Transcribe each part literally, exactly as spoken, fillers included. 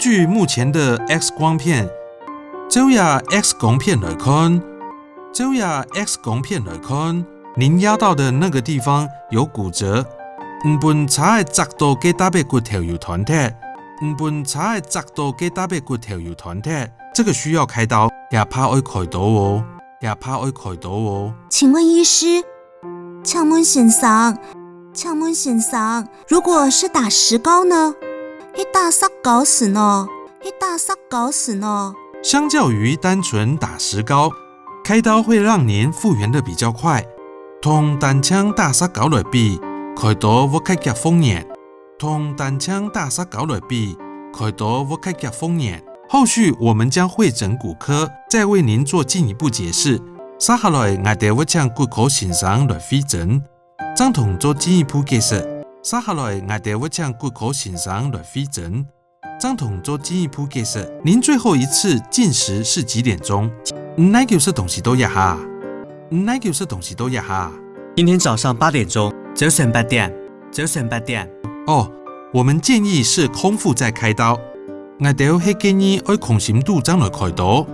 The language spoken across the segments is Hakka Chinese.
据目前的X光片，照這X光片來看，照這X光片來看，您壓到的那個地方有骨折，你分車仔矺到該搭个骨頭有斷忒，你分車仔矺到該搭个骨頭有斷忒，這個需要開刀，這怕愛開刀哦，這怕愛開刀哦。請問醫師，請問先生，請問先生，如果是打石膏呢？係打石膏時呢？係打石膏時呢？相較於單純打石膏，開刀會讓您復原得比較快。同單淨打石膏來比，開刀會較遽復原。同單淨打石膏來比，開刀會較遽復原。後續我們將會診骨科，再為您做進一步解釋。續下來，𠊎兜會請骨科先生來會診，正同做進一步解釋。續下來，𠊎兜會請骨科先生來會診，正同做進一步解釋。您最後一次進食是幾點鐘？你哪久食東西到這下？你哪久食東西到這下？今天早上八點鐘，朝晨八點，朝晨八點。哦，我們建議是空腹再開刀。𠊎兜係建議愛空心肚正來開刀。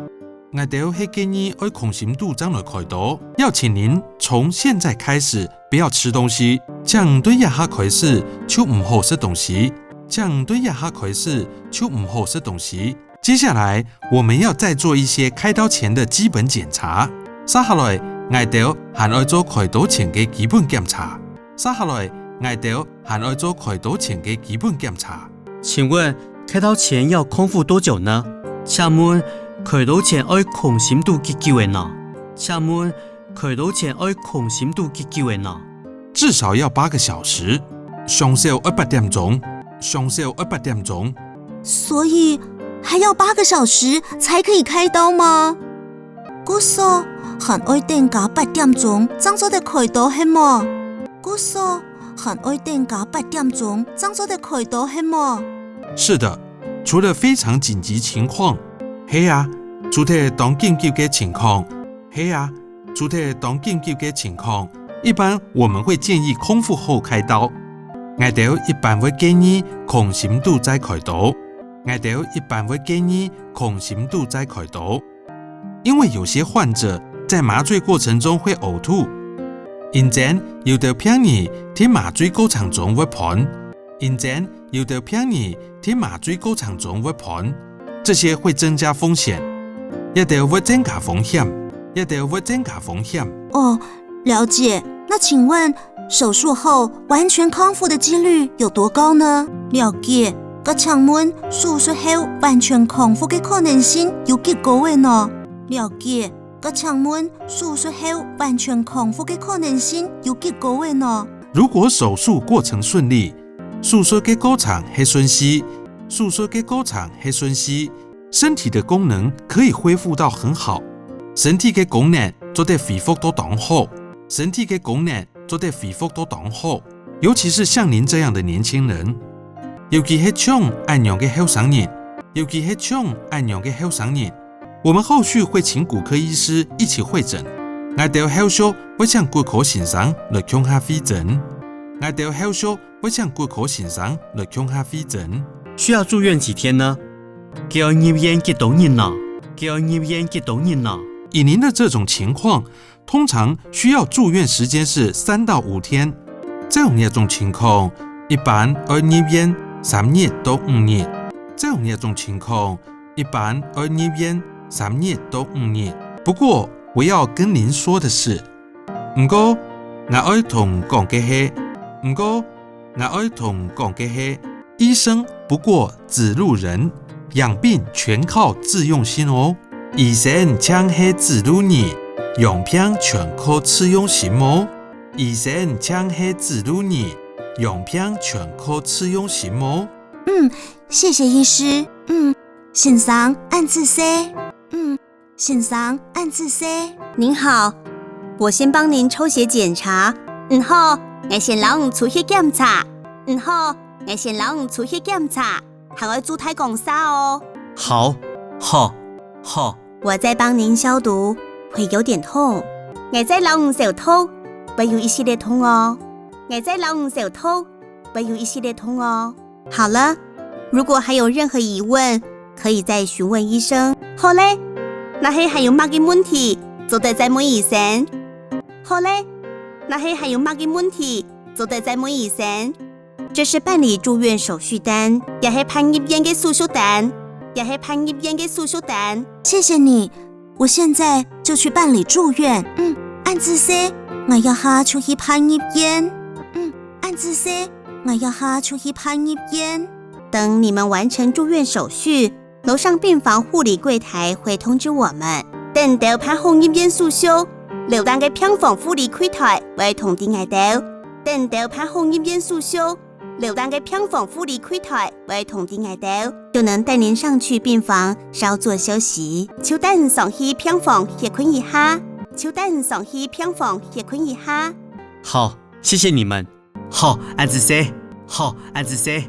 𠊎兜係建議愛空心肚正來開刀。要請您從現在開始不要吃東西。請對這下開始就毋好食東西。請對這下開始就毋好食東西。接下來，我們要再做一些開刀前的基本檢查。續下來，𠊎兜還愛做開刀前个基本檢查。續下來，𠊎兜還愛做開刀前个基本檢查。請問開刀前要空腹多久呢？請問開刀前愛空心肚幾久个呢？請問開刀前愛空心肚幾久个呢？至少要八個小時，上少愛八點鐘，上少愛八點鐘。所以還要八個小時才可以開刀嗎？故所還愛等加八點鐘正做得開刀係無？故所還愛等加八點鐘正做得開刀係無？是的，除了非常緊急情況，係啊，除忒當緊急个情況，係啊，除忒當緊急个情況，一般我們會建議空腹後開刀。𠊎兜一般會建議空心肚再開刀。𠊎兜一般會建議空心肚再開刀。因為有些患者在麻醉過程中會嘔吐，因此有兜病人在麻醉過程中會歕，因此有兜病人在麻醉過程中會歕，這些會增加風險，這兜會增加風險，這兜會增加風險。哦，了解。那請問手術後完全康復的機率有多高呢？了解。該請問手術後完全康復个可能性有幾高个呢？了解。該請問手術後完全康復个可能性有幾高个呢？如果手術過程順利，手術个過程係順序，手術个過程係順序，身體的功能可以恢復到很好，身體个功能做得恢復到當好，身體个功能做得恢復到當好。尤其是像您這樣的年輕人，尤其係像恁樣个後生人，尤其係像恁樣个後生人，我們後續會請骨科醫師一起會診。𠊎兜後續會請骨科先生來共下會診。𠊎兜後續會請骨科先生來共下會診。需要住院幾天呢？佢愛入院幾多日呢？佢愛入院幾多日呢？以您的這種情況，通常需要住院時間是三到五天。照這種情況，一般愛入院三日到五日。照這種情況，一般愛入院三日到五日。不過，我要跟您說的是，毋過，𠊎愛同講个係，毋過，𠊎愛同講个係，醫生不過指路人，養病全靠自用心哦。醫生淨係指路人，養病全靠自用心哦。醫生淨係指路人，養病全靠自用心哦。嗯，謝謝醫師。嗯，先生，恁仔細。嗯，先生，恁仔細。您好，我先幫您抽血檢查。你好，𠊎先摎你抽血檢查。你好，𠊎先摎你抽血檢查。 還愛注大管射哦。好，好，好。我再幫您消毒，會有點痛。𠊎再摎你消毒，會有一息仔痛哦。𠊎再摎你消毒，會有一息仔痛哦。好了，如果還有任何疑問，可以再詢問醫生。好咧，若係還有麼个問題，做得再問醫生。好咧，若係還有麼个問題，做得再問醫生。這是辦理住院手續單，也係辦入院个手續單，也係辦入院个手續單。謝謝你，我現在就去辦理住院。嗯，恁仔細，𠊎這下就去辦入院。嗯，恁仔細，𠊎這下就去辦入院。等你們完成住院手續，樓上病房護理櫃台會通知我們。等兜辦好入院手續，樓頂个病房護理櫃台會通知𠊎兜。等兜辦好入院手續，樓頂个病房護理櫃台會通知𠊎兜，就能帶您上去病房稍作休息。就帶你上去病房歇睏一下，就帶你上去病房歇睏一下。好，謝謝你們。好，恁仔細。好，恁仔細。